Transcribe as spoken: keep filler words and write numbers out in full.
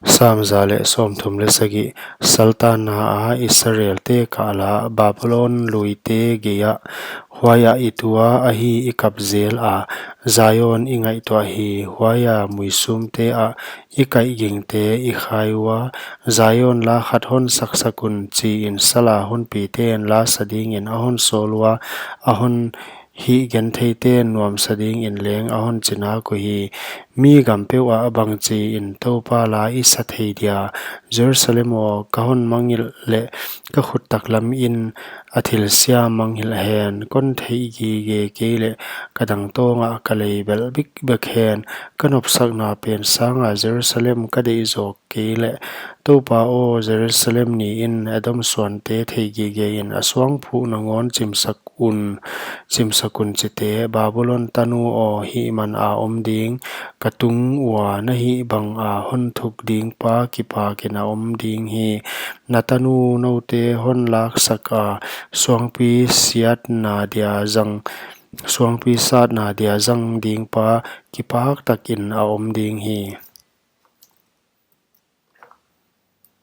Sam za leh sawmthum leh sagih. Saltanna a Israelte kal a Babulon luite gei ah, huai ah i tu a, ahi, i kap zel a, Zion i ngaihtuah hi. Huai a muisumte ah i kaihgingte i khai ua, Zion la khat hon saksak un, chi in sal a honpite'n la sa ding in a hon sawl ua, a hon hihgentheite'n nuamsa ding in leng a hon chinak uhi. Mi gam peuh ah bangchi in Toupa la i sa thei dia? Jerusalem aw, ka hon mangngilh leh ka khut taklam in a thilsiam mangngilh hen. Kon theihgige kei leh ka dangtawng ah ka leibelh bikbek hen. Ka nopsakna pen sang a Jerusalem ka deih zawk kei leh. Toupa aw, Jerusalem ni in Edom suante theihgige in a suangphuh nangawn chimsak un, chimsak un, chite. Babulon tanu aw, hihman a om ding, ka tung ua na hih bang a hon thuk ding pa kipak in a om ding hi. Na tanu noute hon laksak a, suangpi satna dia zang, suangpi satna dia zang ding pa kipak tak in a om ding hi.